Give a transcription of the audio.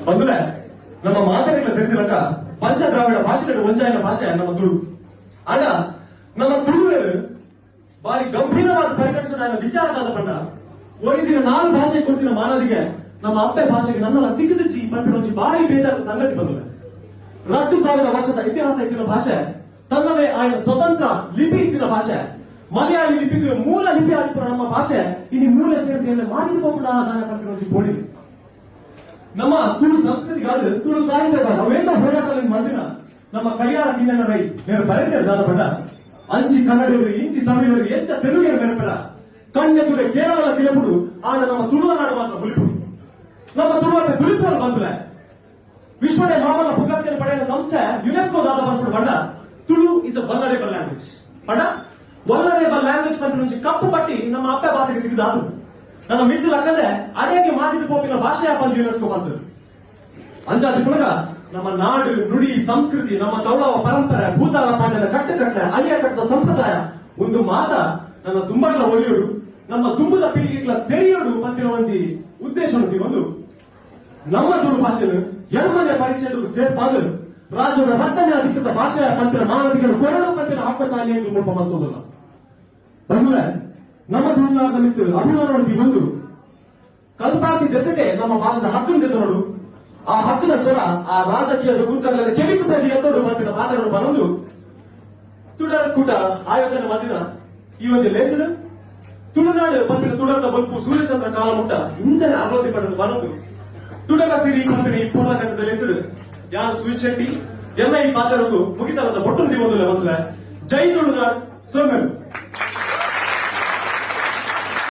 ಬಂಧುಲೆ, ನಮ್ಮ ಮಾತುಗಳ ತಿಳಿದಿರಕ ಪಂಚ ದ್ರಾವಿಡ ಭಾಷೆಗಳು ಒಂಜಾಯಿನ ಭಾಷೆ ನಮ್ಮ ತುಳು. ಆಗ ನಮ್ಮ ತುಳುವರು ಬಾರಿ ಗಂಭೀರವಾದ ಪರಿಗಣಿಸೋಣ ವಿಚಾರ ಕಾದ ಪಂಡ ಒರಿದಿನ ನಾಲ್ ಭಾಷೆ ಕೊಡ್ತಿನ ಮಾನದಿಗೆ ನಮ್ಮ ಅಪ್ಪೆ ಭಾಷೆಗೆ ನನ್ನೆಲ್ಲ ತಿಗಿದುಚಿ ಪಂಪಿನ ಒಂಜಿ ಬಾರಿ ಬೇಜಾರದ ಸಂಗತಿ ಬಂದುವೆ. 2000 ವರ್ಷದ ಇತಿಹಾಸ ಇತ್ತಿನ ಭಾಷೆ, ತನ್ನವೇ ಆಯ್ನ ಸ್ವತಂತ್ರ ಲಿಪಿ ಇತ್ತಿನ ಭಾಷೆ, ಮಲಯಾಳಿ ಲಿಪಿಗೆ ಮೂಲ ಲಿಪಿ ಆಗಿತ್ತು ನಮ್ಮ ಭಾಷೆ ಇನಿ ಮೂಲ ಸೇರಿಕೆಯನ್ನು ಮಾಡಿಸಿಕೊಂಡು ದಾನ ಪಂಪಿನ ಒಂಜಿ ಬೋಡಿ. ನಮ್ಮ ತುಳು ಸಂಸ್ಕೃತಿಗಾದ ತುಳು ಸಾಹಿತ್ಯಗಾದ ಅವೇಂದ ಹೋರಾಟ ಮಂದಿನ ನಮ್ಮ ಕೈಯಾರ ಕಿಂಗಣ್ಣ ರೈ ನೇರ ಬರೆದ ದಾದ ಪಂಡ ಅಂಚಿ ಕನ್ನಡಿಗರು ಇಂಚಿ ತಮಿಳರು ಎಂಚ ತೆಲುಗರು ಮೆರಪೆರ ಕಣ್ಣೆದುರೆ ಕೇರಳ ಕಿಲಪುಡು ಆನ ನಮ್ಮ ತುಳುವ ನಾಡು ಮಾತ್ರ ಬುಲಿಪುಡು. ನಮ್ಮ ತುಳುವ ಬುಲಿಪುರು ಬಂದ್ರೆ ವಿಶ್ವದ ಮಾಮಲ ಪುಗರ್ತಿಯನ್ನು ಪಡೆಯುವ ಸಂಸ್ಥೆ ಯುನೆಸ್ಕೋ ದಾದ ಬಂದ್ಬಿಡು ಪಂಡ Tulu is a vulnerable language. ಪಂಡ ವಲ್ನರೇಬಲ್ ಲ್ಯಾಂಗ್ವೇಜ್ ಪಂಡ ಕಪ್ಪು ಪಟ್ಟಿ ನಮ್ಮ ಅಪ್ಪೆ ಭಾಷೆಗೆ ತೆಗೆದಾದು ನಮ್ಮ ಮಿದ್ದು ಲಕ್ಕಂದ್ರೆ ಅಡೇಗೆ ಮಾಜಿದ ಪೋಪಿನ ಭಾಷೆಯ ಬಂದು ಯುನೆಸ್ಕೋ ಬಂತು. ಅಂಚಾದಿ ಪುನಗ ನಮ್ಮ ನಾಡು ನುಡಿ ಸಂಸ್ಕೃತಿ ನಮ್ಮ ತೌಳವ ಪರಂಪರೆ ಭೂತಾಳ ಪಾಂಡ್ಯನ ಕಟ್ಟುಕಟ್ಟಲೆ ಅಳಿಯ ಕಟ್ಟದ ಸಂಪ್ರದಾಯ ಒಂದು ಮಾತ ನಮ್ಮ ತುಂಬಗಳ ಒಲಿಯೋಡು ನಮ್ಮ ತುಂಬದ ಪೀಳಿಗೆಗಳ ತೆರೆಯೋಡು ಪಂಪಿನ ಒಂಜಿ ಉದ್ದೇಶ ಒಂದು ನಮ್ಮ ತುಳು ಭಾಷೆಯನ್ನು ಎರ್ಮನೆ ಪರಿಚಯದ ಸೇರ್ಪಾದು ರಾಜ್ಯದ ರತ್ತನೆ ಅಧಿಕೃತ ಭಾಷೆಯ ಪಂಪಿನ ಮಾನದಿಗರು ಕೊರಡು ಪಂಪಿನ ಹಕ್ಕುತ್ತಾನೆ ಎಂದು ಮುಲ್ಪ ಮಂತೋದಲ್ಲ. ಬಂಧುವೆ, ನಮ್ಮ ತುಳುನಾಡ ಮಿತ್ತು ಅಭಿಮಾನ ಒಂದು ಕಲ್ಪಾತಿ ದೆಸೆಟೆ ನಮ್ಮ ಭಾಷೆದ ಹಕ್ಕು ತೆತ್ತೋಡು ಆ ಹಕ್ಕಿನ ಸ್ವರ ಆ ರಾಜಕೀಯದ ಗುರುತಗಳಲ್ಲಿ ಕೆವಿಕುತ್ತಲ್ಲಿ ಎತ್ತೋಡು ಪಂಪಿನ ಮಾತುಗಳು ಬರೊಂದು ತುಡರ್ ಕೂಟ ಆಯೋಜನೆ ಮಾಡಿನ ಈ ಒಂದು ಲೇಸಡು ತುಳುನಾಡು ಪಂಪಿನ ತುಡರ್ದ ಬಲ್ಪು ಸೂರ್ಯಚಂದ್ರ ಕಾಲ ಮುಟ್ಟ ಇಂಚನೆ ಅರವತ್ತಿ ಪಡೆದು ಬರೊಂದು ತುಡರ ಸಿರಿ ಪಂಪಿನ ಈ ಪೂರ್ಣ ಗಂಟದ ಲೇಸಡು ಯಾರು ಸುವಿತ್ ಶೆಟ್ಟಿ ಎಲ್ಲ ಈ ಪಾತ್ರರು ಮುಗಿತಲದ ಒಟ್ಟು ಒಂದು ಲೆವನ್ಲೆ. ಜೈ ತುಳುನಾಡ್ ಸೊಮ್ಮೆಲು.